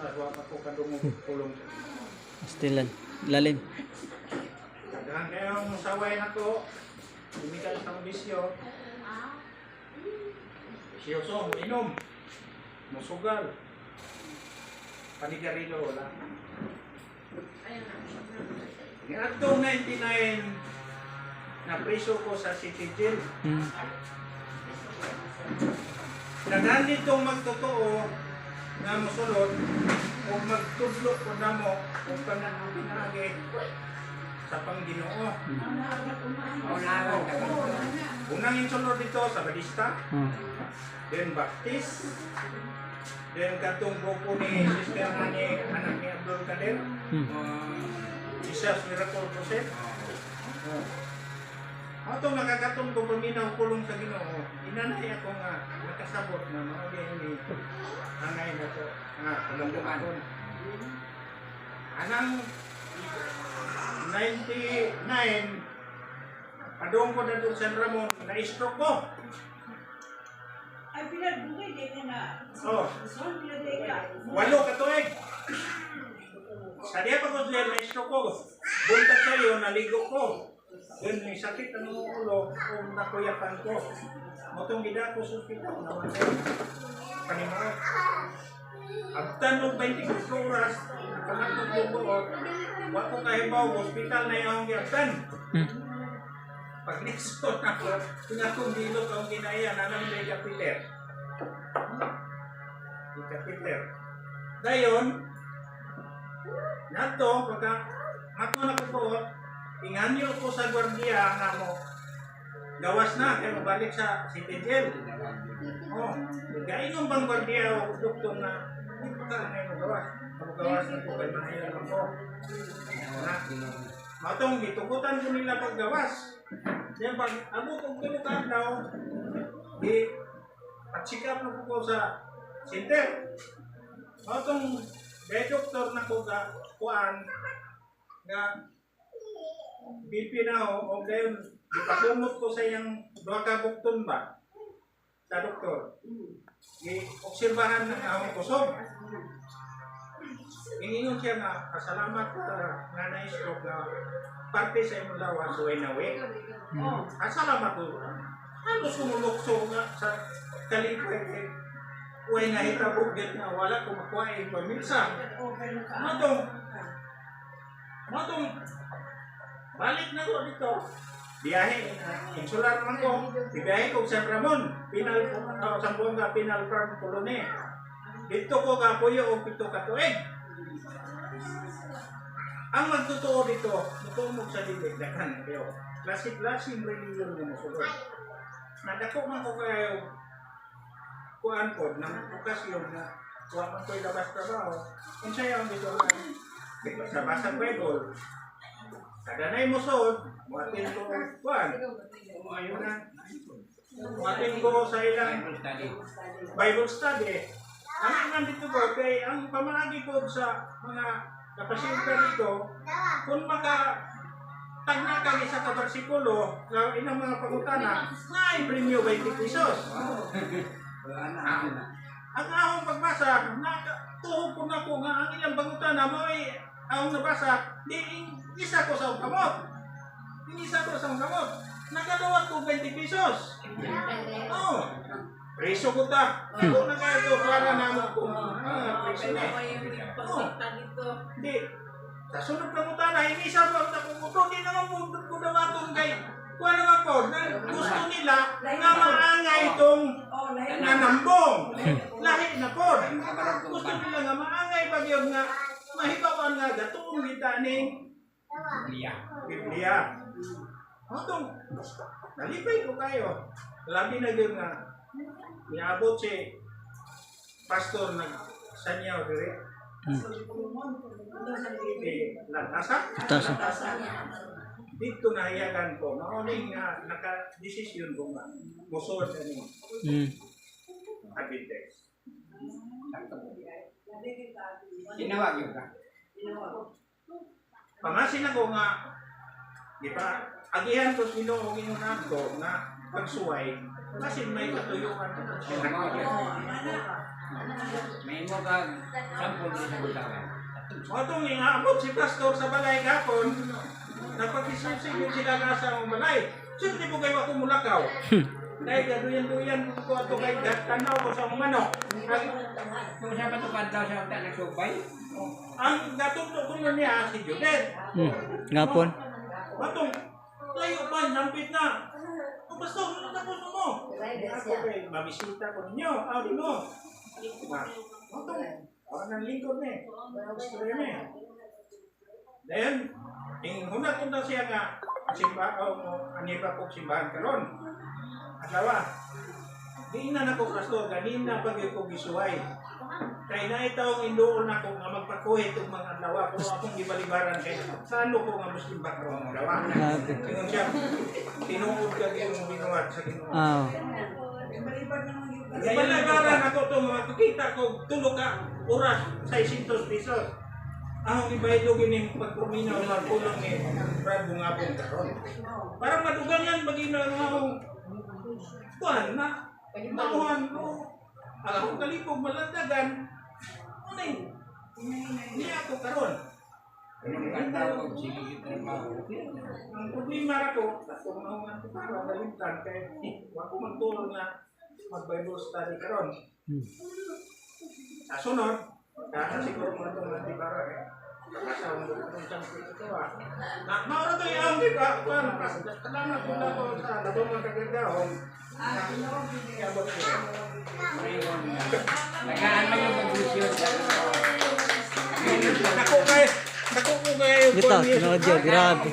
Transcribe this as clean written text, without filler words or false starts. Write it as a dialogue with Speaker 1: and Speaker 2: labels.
Speaker 1: Sa wa pa ko kadungog pulong sa Ginoo.
Speaker 2: Astilan. Lalim.
Speaker 1: Daghan kayong musaway nako. Lumikan sa bisyo. Bisyoso, inom. Musugal. Panigarilyo wala. Niadtong 99 na priso ko sa City Jail. Daghan ditong magtotoo nga mosulod o magtudlo ko namo kung kanang pinaagi sa pangginoo. Unang insulod dito sa Badista, then Baptist, then katong grupo ni Sister ni anak ni Abdul Kader, Jesus Miracle Crusade. Oh. Atong nakakatong ko paminaw pulong sa Ginoo, inanay ako nga nakasabot na mao ni angay na to nga kalambuan. Anang 99 padung ko na doon sa San Ramon, na-stroke ko.
Speaker 3: Ay, pinagdugay, di ka na.
Speaker 1: Oh.
Speaker 3: Son, pinagdugay ka.
Speaker 1: 8 ka tuig. Sa diya pa ko sila, na-stroke ko. Buntag sa'yo, naligo ko. Then may sakit ang ulo, kung nakuyapan ko. Motong gida ko sa ospital, namatay. Panimuot. Abtan og 24 oras, nakamatod ko buot, wa ko kahibaw, ospital na yung giabtan. Pag niso na ko, pinakong bilog ang ginaya, nanang may kapiter. May kapiter. Dayon, nato, pagka ako na ko buot, inganyo ko sa gwardiya nga mo, gawas na, kaya mabalik sa city jail. Oh, gainom bang gwardiya o doktor na, hindi pa ka ngayon magawas. Magawas na ko kay maayo lang ko. Na, matong gitugutan ko nila paggawas. Then pag abot og 3 ka adlaw, di pa-check up na ko sa center. Matong kay doktor na ko ga kuan nga BP na ho, o gayon gipakumot ko sa iyang duha ka bukton ba sa doktor. Gi-obserbahan na akong kusog. Ingingon siya nga, pasalamat ka nga na-stroke na parte sa imong lawas way nawi. Ah, salamat ko. Ano sumulukso nga sa kalipay kay way nahitabo gyud nga wala ko makuha ang pamilsa. Matong matong balik na ko dito. Biyahe, insular man ko. Biyahe ko sa San Ramon, Pinal, Zamboanga Penal Farm Colony. Dito ko kapuyo og 7 ka tuig. Ang magtotoo dito, mutumog sa dili, daghan kayo. Klase-klaseng religion nga mosulod. Nadako man ko kayo kuan ko ng okasyon nga wa man ko'y labas trabaho. Unsay ang dito sa basa Bible. Kada nay mosod, muatin ko kuan. Ayun na. Muatin ko sa ilang Bible study. Ang man dito ko kay ang pamaagi ko sa mga kapasyente dito, kung maka tagna kang isa ka bersikulo sa ilang mga pangutana, na premyo 20 pesos. Ang ahong pagbasa, tuhog ko na ko nga ang ilang pangutana mo ay ahong nabasa, di isa ko sa kamot. Isa ko sa kamot. Nakadawat ko 20 pesos. Oh. Preso ko ta. Ako na kayo to para namo kung preso na.
Speaker 3: Oh.
Speaker 1: Di. Sa sunod pangutana, inisa pa ang takong di naman po ko dawaton kay kuha naman po, na gusto nila nga maangay itong nanambong. Lahi na po. Gusto nila nga maangay pag yun nga mahibawan nga gatuong kita ning Biblia. Atong nalipay ko kayo. Labi na yun nga niabot si pastor nag sanyaw dire. Di Lantasa.
Speaker 2: Tasa.
Speaker 1: Dito nahiyagan ko. Maoning nga naka-desisyon ko nga musuod ani Adventist.
Speaker 4: Tinawag yun ka?
Speaker 1: Pangasin ako nga di ba agihan ko sa Ginoo ingon ako nga pagsuway kasi may katuyuan.
Speaker 4: May mo kag sampol din sa butawan.
Speaker 1: Otong ingaabot si pastor sa balay gapon, nagpakisipsip yun sila nga sa among balay. Siyempre po kayo ako mulakaw. Dahil gaduyan-duyan ko ato kay tanaw ko sa among manok. Ang,
Speaker 4: Kung sa patukan daw sa unta nagsupay,
Speaker 1: ang gatugtog ko nun niya si Judith.
Speaker 2: Ngapon.
Speaker 1: Batong, layo pa, sampit na. O pastor, ano tapos mo? Ako kay mabisita ko ninyo, aw di mo. Ma, batong, ako ng lingkod ni. Istorya ni. Then, ing hunat unta siya nga simba o o, ani pa ko simbahan karon. Asawa. Di na nako pastor ganina pag ko gisuway. Kay naay taong induol nako nga magpakuhit og mga adlaw pero akong gibalibaran kay salo ko nga Muslim ba karon ang adlaw.
Speaker 2: Grabe.
Speaker 1: Ingon siya, tinuod ka yung binuhat sa Ginoo.
Speaker 2: Ah.
Speaker 3: Balibad naman yung
Speaker 1: Gibalibaran ako to mga kikita ko tulo ka oras 600 pesos. Ang ibayad gini pagpumina o magpulong ni Brad Bungabong karon. Parang madugang yan bagina nga akong kuan na nakuhan ko. Ang akong kalipog malandagan. Ano niya ako karon.
Speaker 4: Anong daw og sige trabaho.
Speaker 1: Ang problema ra ko, katong mga antiparo nalimtan kay wa ko magtulong nga mag Bible study karon. Sa sunod, kaya siguro mo itong antiparo eh. Pagkasawa mo itong sample ito ah. Na, maura to yung di ba? Kuan, salamat po na ko sa labong mga kagagahon. Iabot ko.
Speaker 4: Ngayon, nagaan man yung pag-usyon sa
Speaker 1: Nako kay, nako ko kay
Speaker 2: Dito, tinuod yun. Grabe.